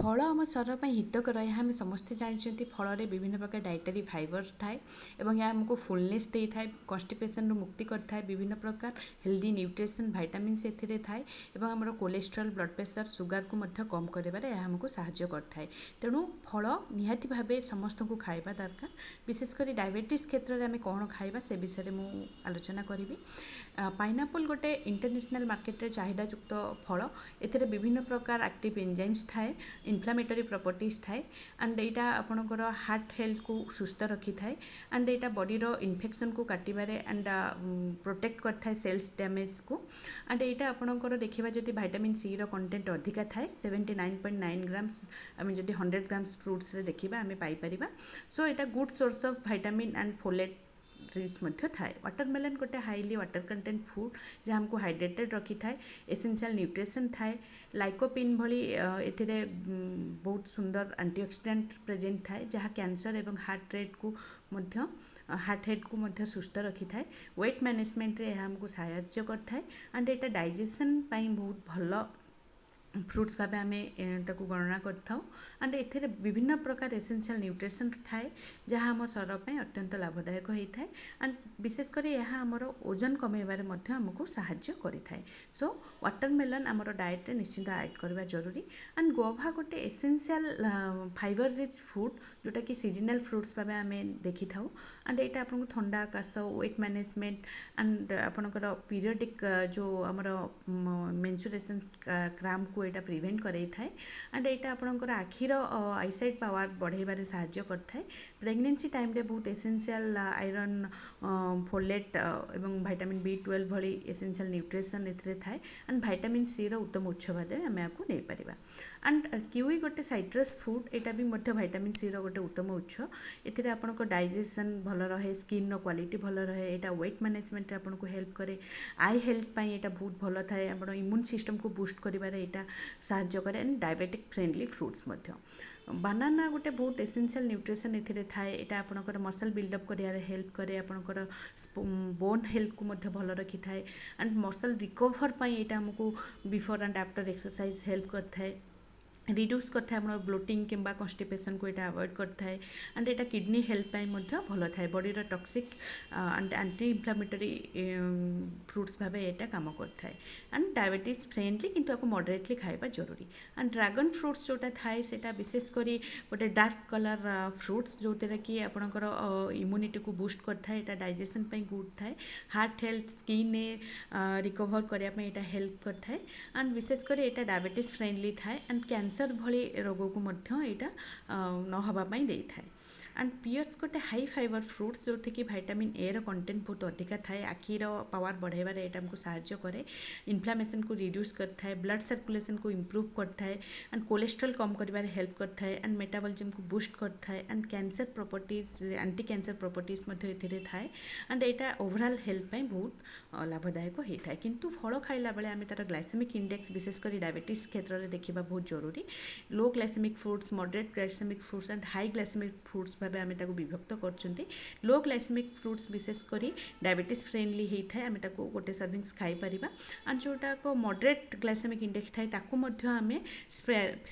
ଫଳ ଆମ ଶରୀର ପାଇଁ ହିତକର, ଏହା ଆମେ ସମସ୍ତେ ଜାଣିଛନ୍ତି। ଫଳରେ ବିଭିନ୍ନ ପ୍ରକାର ଡାଇଟାରୀ ଫାଇବର ଥାଏ ଏବଂ ଏହା ଆମକୁ ଫୁଲନେସ୍ ଦେଇଥାଏ, କନଷ୍ଟିପେସନରୁ ମୁକ୍ତି କରିଥାଏ। ବିଭିନ୍ନ ପ୍ରକାର ହେଲ୍ଦି ନ୍ୟୁଟ୍ରିସନ୍, ଭାଇଟାମିନ୍ସ ଏଥିରେ ଥାଏ ଏବଂ ଆମର କୋଲେଷ୍ଟ୍ରଲ୍, ବ୍ଲଡ଼ ପ୍ରେସର, ସୁଗାରକୁ ମଧ୍ୟ କମ୍ କରିବାରେ ଏହା ଆମକୁ ସାହାଯ୍ୟ କରିଥାଏ। ତେଣୁ ଫଳ ନିହାତି ଭାବେ ସମସ୍ତଙ୍କୁ ଖାଇବା ଦରକାର। ବିଶେଷ କରି ଡାଇବେଟିସ୍ କ୍ଷେତ୍ରରେ ଆମେ କ'ଣ ଖାଇବା, ସେ ବିଷୟରେ ମୁଁ ଆଲୋଚନା କରିବି। ପାଇନାପଲ୍ ଗୋଟେ ଇଣ୍ଟରନ୍ୟାସନାଲ୍ ମାର୍କେଟରେ ଚାହିଦାଯୁକ୍ତ ଫଳ। ଏଥିରେ ବିଭିନ୍ନ ପ୍ରକାର ଆକ୍ଟିଭ୍ ଏନ୍ଜାଇମ୍ସ ଥାଏ, ଇନଫ୍ଲାମେଟୋରୀ ପ୍ରପର୍ଟିଜ୍ ଥାଏ ଆଣ୍ଡ ଏଇଟା ଆପଣଙ୍କର ହାର୍ଟ ହେଲ୍ଥକୁ ସୁସ୍ଥ ରଖିଥାଏ ଆଣ୍ଡ ଏଇଟା ବଡ଼ିର ଇନଫେକ୍ସନ୍କୁ କାଟିବାରେ ଆଣ୍ଡ ପ୍ରୋଟେକ୍ଟ କରିଥାଏ ସେଲ୍ସ ଡ୍ୟାମେଜ୍କୁ। ଆଣ୍ଡ ଏଇଟା ଆପଣଙ୍କର ଦେଖିବା ଯଦି, ଭାଇଟାମିନ୍ ସିର କଣ୍ଟେଣ୍ଟ ଅଧିକା ଥାଏ। 79.9 grams ଆମେ ଯଦି 100 ଗ୍ରାମ୍ସ ଫ୍ରୁଟ୍ସରେ ଦେଖିବା, ଆମେ ପାଇପାରିବା। ସୋ ଏଇଟା good source of vitamin and folate rich ମଧ୍ୟ ଥାଏ। ୱାଟରମେଲନ୍ ଗୋଟେ ହାଇଲି ୱାଟର କଣ୍ଟେଣ୍ଟ ଫୁଡ଼୍, ଯାହା ଆମକୁ ହାଇଡ୍ରେଟେଡ଼ ରଖିଥାଏ। ଏସେନ୍ସିଆଲ୍ ନ୍ୟୁଟ୍ରିସନ୍ ଥାଏ। ଲାଇକୋପିନ୍ ଭଳି ଏଥିରେ ବହୁତ ସୁନ୍ଦର ଆଣ୍ଟିଅକ୍ସିଡାଣ୍ଟ ପ୍ରେଜେଣ୍ଟ ଥାଏ, ଯାହା କ୍ୟାନ୍ସର ଏବଂ ହାର୍ଟ ହେଲ୍ଥକୁ ମଧ୍ୟ ସୁସ୍ଥ ରଖିଥାଏ। ୱେଟ୍ ମ୍ୟାନେଜମେଣ୍ଟରେ ଏହା ଆମକୁ ସାହାଯ୍ୟ କରିଥାଏ ଆଣ୍ଡ ଏଇଟା ଡାଇଜେସନ୍ ପାଇଁ ବହୁତ ଭଲ ଫ୍ରୁଟ୍ସ ଭାବେ ଆମେ ତାକୁ ଗଣନା କରିଥାଉ। ଆଣ୍ଡ ଏଥିରେ ବିଭିନ୍ନ ପ୍ରକାର ଏସେନ୍ସିଆଲ୍ ନ୍ୟୁଟ୍ରିସନ୍ ଥାଏ, ଯାହା ଆମ ଶରୀର ପାଇଁ ଅତ୍ୟନ୍ତ ଲାଭଦାୟକ ହୋଇଥାଏ। ଆଣ୍ଡ ବିଶେଷ କରି ଏହା ଆମର ଓଜନ କମାଇବାରେ ମଧ୍ୟ ଆମକୁ ସାହାଯ୍ୟ କରିଥାଏ। ସୋ ୱାଟରମେଲନ୍ ଆମର ଡାଏଟ୍ରେ ନିଶ୍ଚିନ୍ତ ଆଡ଼୍ କରିବା ଜରୁରୀ। ଆଣ୍ଡ ଗୁଆଭା ଗୋଟେ ଏସେନ୍ସିଆଲ୍ ଫାଇବର ରିଚ୍ ଫୁଡ଼୍, ଯେଉଁଟାକି ସିଜନାଲ୍ ଫ୍ରୁଟ୍ସ ଭାବେ ଆମେ ଦେଖିଥାଉ। ଆଣ୍ଡ ଏଇଟା ଆପଣଙ୍କୁ ଥଣ୍ଡା, କାଶ, ୱେଟ୍ ମ୍ୟାନେଜମେଣ୍ଟ ଆଣ୍ଡ ଆପଣଙ୍କର ପିରିୟଡ଼ିକ୍ ଯେଉଁ ଆମର ମେନ୍ସୁରେସନ୍ସ କ୍ରାମ୍ପକୁ ଏଇଟା ପ୍ରିଭେଣ୍ଟ କରାଇଥାଏ। ଆଣ୍ଡ ଏଇଟା ଆପଣଙ୍କର ଆଖିର ଆଇସାଇଟ୍ ପାୱାର ବଢ଼ାଇବାରେ ସାହାଯ୍ୟ କରିଥାଏ। ପ୍ରେଗନେନ୍ସି ଟାଇମ୍ରେ ବହୁତ ଏସେନ୍ସିଆଲ୍ ଆଇରନ୍, ଫୋଲେଟ୍ ଏବଂ ଭାଇଟାମିନ୍ ବି 12 ଭଳି ଏସେନ୍ସିଆଲ୍ ନ୍ୟୁଟ୍ରିସନ୍ ଏଥିରେ ଥାଏ। ଆଣ୍ଡ ଭାଇଟାମିନ୍ ସିର ଉତ୍ତମ ଉତ୍ସ ଭାବେ ଆମେ ଏହାକୁ ନେଇପାରିବା। ଆଣ୍ଡ କିୱି ଗୋଟେ ସାଇଟ୍ରସ୍ ଫ୍ରୁଟ୍। ଏଇଟା ବି ମଧ୍ୟ ଭାଇଟାମିନ୍ ସିର ଗୋଟେ ଉତ୍ତମ ଉତ୍ସ। ଏଥିରେ ଆପଣଙ୍କ ଡାଇଜେସନ୍ ଭଲ ରହେ, ସ୍କିନ୍ର କ୍ୱାଲିଟି ଭଲ ରହେ। ଏଇଟା ୱେଟ୍ ମ୍ୟାନେଜମେଣ୍ଟରେ ଆପଣଙ୍କୁ ହେଲ୍ପ କରେ। I health ପାଇଁ ଏଇଟା ବହୁତ ଭଲ ଥାଏ। ଆପଣ ଇମ୍ୟୁନ୍ ସିଷ୍ଟମକୁ ବୁଷ୍ଟ କରିବାରେ ଏଇଟା ସାହାଯ୍ୟ କରେ ଆଣ୍ଡ ଡାଇବେଟିକ୍ ଫ୍ରେଣ୍ଡଲି ଫ୍ରୁଟ୍ସ ମଧ୍ୟ। ବାନାନା ଗୋଟେ ବହୁତ ଏସେନ୍ସିଆଲ୍ ନ୍ୟୁଟ୍ରିସନ୍ ଏଥିରେ ଥାଏ। ଏଇଟା ଆପଣଙ୍କର ମସଲ୍ ବିଲ୍ଡଅପ୍ କରିବାରେ ହେଲ୍ପ କରେ, ଆପଣଙ୍କର ବୋନ୍ ହେଲ୍ଥକୁ ମଧ୍ୟ ଭଲ ରଖିଥାଏ ଆଣ୍ଡ ମସଲ୍ ରିକଭର୍ ପାଇଁ ଏଇଟା ଆମକୁ before and after exercise help କରିଥାଏ। ରିଡ୍ୟୁସ୍ କରିଥାଏ ଆମର ବ୍ଲୋଟିଂ କିମ୍ବା କନଷ୍ଟିପେସନ୍କୁ ଏଇଟା ଆଭଏଡ଼ କରିଥାଏ। ଆଣ୍ଡ ଏଇଟା କିଡ଼ନୀ ହେଲ୍ଥ ପାଇଁ ମଧ୍ୟ ଭଲ ଥାଏ। ବଡ଼ିର toxic and anti inflammatory fruits ଭାବେ ଏଇଟା କାମ କରିଥାଏ ଆଣ୍ଡ ଡାଇବେଟିସ୍ ଫ୍ରେଣ୍ଡଲି, କିନ୍ତୁ ଆକୁ ମଡରେଟଲି ଖାଇବା ଜରୁରୀ। ଆଣ୍ଡ ଡ୍ରାଗନ୍ ଫ୍ରୁଟ୍ସ ଯେଉଁଟା ଥାଏ, ସେଇଟା ବିଶେଷ କରି ଗୋଟେ ଡାର୍କ କଲର୍ ଫ୍ରୁଟ୍ସ, ଯେଉଁଥିରେ କି ଆପଣଙ୍କର ଇମ୍ୟୁନିଟିକୁ ବୁଷ୍ଟ କରିଥାଏ। ଏଇଟା ଡାଇଜେସନ୍ ପାଇଁ ଗୁଡ୍ ଥାଏ। ହାର୍ଟ ହେଲ୍ଥ, ସ୍କିନ୍ ରିକଭର୍ କରିବା ପାଇଁ ଏଇଟା ହେଲ୍ପ କରିଥାଏ। ଆଣ୍ଡ ବିଶେଷ କରି ଏଇଟା ଡାଇବେଟିସ୍ ଫ୍ରେଣ୍ଡଲି ଥାଏ ଆଣ୍ଡ କ୍ୟାନ୍ସର ଭଳି ରୋଗକୁ ମଧ୍ୟ ଏଇଟା ନ ହେବା ପାଇଁ ଦେଇଥାଏ। ଆଣ୍ଡ ପିୟର୍ସ ଗୋଟେ ହାଇ ଫାଇବର ଫ୍ରୁଟ୍ସ, ଯେଉଁଥିକି ଭାଇଟାମିନ୍ ଏର କଣ୍ଟେଣ୍ଟ ବହୁତ ଅଧିକା ଥାଏ। ଆଖିର ପାୱାର ବଢ଼ାଇବାରେ ଏଇଟା ଆମକୁ ସାହାଯ୍ୟ କରେ, ଇନଫ୍ଲାମେସନ୍କୁ ରିଡ୍ୟୁସ୍ କରିଥାଏ, ବ୍ଲଡ଼ ସର୍କୁଲେସନ୍କୁ ଇମ୍ପ୍ରୁଭ୍ କରିଥାଏ ଆଣ୍ଡ କୋଲେଷ୍ଟ୍ରଲ୍ କମ୍ କରିବାରେ ହେଲ୍ପ କରିଥାଏ ଆଣ୍ଡ ମେଟାବଲିଜିମ୍କୁ ବୁଷ୍ଟ କରିଥାଏ and cancer properties, anti cancer properties ମଧ୍ୟ ଏଥିରେ ଥାଏ। ଆଣ୍ଡ ଏଇଟା ଓଭରାଲ୍ ହେଲ୍ଥ ପାଇଁ ବହୁତ ଲାଭଦାୟକ ହେଇଥାଏ। କିନ୍ତୁ ଫଳ ଖାଇଲା ବେଳେ ଆମେ ତା'ର ଗ୍ଲାଇସେମିକ୍ ଇଣ୍ଡେକ୍ସ, ବିଶେଷ କରି ଡାଇବେଟିସ୍ କ୍ଷେତ୍ରରେ ଦେଖିବା ବହୁତ ଜରୁରୀ। Low glycemic fruits, moderate glycemic fruits and high glycemic fruits ଭାବେ ଆମେ ତାକୁ ବିଭକ୍ତ କରୁଛନ୍ତି। ଲୋ ଗ୍ଲାଇସେମିକ୍ ଫ୍ରୁଟ୍ସ ବିଶେଷ କରି ଡାଇବେଟିସ୍ ଫ୍ରେଣ୍ଡଲି ହେଇଥାଏ, ଆମେ ତାକୁ ଗୋଟେ ସର୍ଭିଙ୍ଗସ୍ ଖାଇପାରିବା। ଆଣ୍ଡ ଯେଉଁଟାକ ମଡରେଟ୍ ଗ୍ଲାଇସେମିକ୍ ଇଣ୍ଡେକ୍ସ ଥାଏ, ତାକୁ ମଧ୍ୟ ଆମେ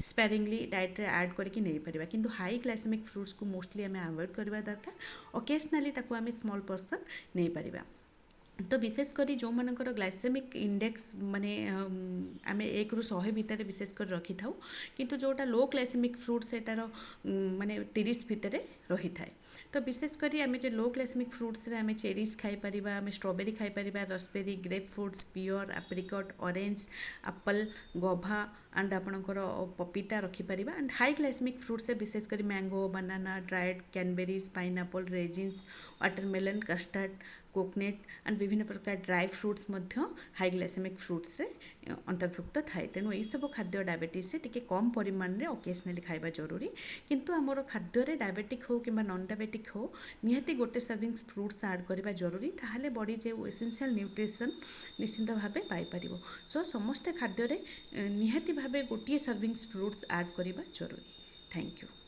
ସ୍ପେୟାରିଂଲି ଡାଏଟ୍ରେ ଆଡ଼୍ କରିକି ନେଇପାରିବା। କିନ୍ତୁ ହାଇ ଗ୍ଲାଇସେମିକ୍ ଫ୍ରୁଟ୍ସକୁ ମୋଷ୍ଟଲି ଆମେ ଆଭଏଡ଼ କରିବା ଦରକାର। ଅକେଜନାଲି ତାକୁ ଆମେ ସ୍ମଲ୍ ପର୍ସନ୍ ନେଇପାରିବା। ତ ବିଶେଷ କରି ଯେଉଁମାନଙ୍କର ଗ୍ଲାଇସେମିକ୍ ଇଣ୍ଡେକ୍ସ ମାନେ ଆମେ 1ରୁ 100 ଭିତରେ ବିଶେଷ କରି ରଖିଥାଉ, କିନ୍ତୁ ଯେଉଁଟା ଲୋ ଗ୍ଲାଇସେମିକ୍ ଫ୍ରୁଟ୍, ସେଇଟାର ମାନେ 30 ଭିତରେ ରହିଥାଏ। ତ ବିଶେଷ କରି ଆମେ ଯେ ଲୋ ଗ୍ଲାଇସେମିକ୍ ଫ୍ରୁଟ୍ସରେ ଆମେ ଚେରିଜ୍ ଖାଇପାରିବା, ଆମେ ଷ୍ଟ୍ରବେରୀ ଖାଇପାରିବା, raspberry, grape fruits, pear, apricot, orange, apple, guava and ଆପଣଙ୍କର ପପିତା ରଖିପାରିବା। ଆଣ୍ଡ ହାଇ ଗ୍ଲାଇସେମିକ୍ ଫ୍ରୁଟ୍ସରେ ବିଶେଷ କରି mango, banana, dried cranberries, pineapple, raisins, watermelon, custard, coconut and ବିଭିନ୍ନ ପ୍ରକାର ଡ୍ରାଏ ଫ୍ରୁଟ୍ସ ମଧ୍ୟ ହାଇ ଗ୍ଲାଇସେମିକ୍ ଫ୍ରୁଟ୍ସରେ ଅନ୍ତର୍ଭୁକ୍ତ ଥାଏ। ତେଣୁ ଏଇସବୁ ଖାଦ୍ୟ ଡାଇବେଟିସ୍ରେ ଟିକେ କମ୍ ପରିମାଣରେ ଅକେଜନାଲି ଖାଇବା ଜରୁରୀ। କିନ୍ତୁ ଆମର ଖାଦ୍ୟରେ ଡାଇବେଟିକ୍ ହେଉ କିମ୍ବା ନନ୍ ଡାଇବେଟିକ୍ ହେଉ, ନିହାତି ଗୋଟେ ସର୍ଭିଙ୍ଗସ୍ ଫ୍ରୁଟ୍ସ ଆଡ଼୍ କରିବା ଜରୁରୀ। ତାହେଲେ ବଡ଼ି ଯେଉଁ ଏସେନ୍ସିଆଲ୍ ନ୍ୟୁଟ୍ରିସନ୍ ନିଶ୍ଚିନ୍ତ ଭାବେ ପାଇପାରିବ। ସୋ ସମସ୍ତେ ଖାଦ୍ୟରେ ନିହାତି ଭାବେ ଗୋଟିଏ ସର୍ଭିଙ୍ଗସ୍ ଫ୍ରୁଟ୍ସ ଆଡ଼୍ କରିବା ଜରୁରୀ। Thank you.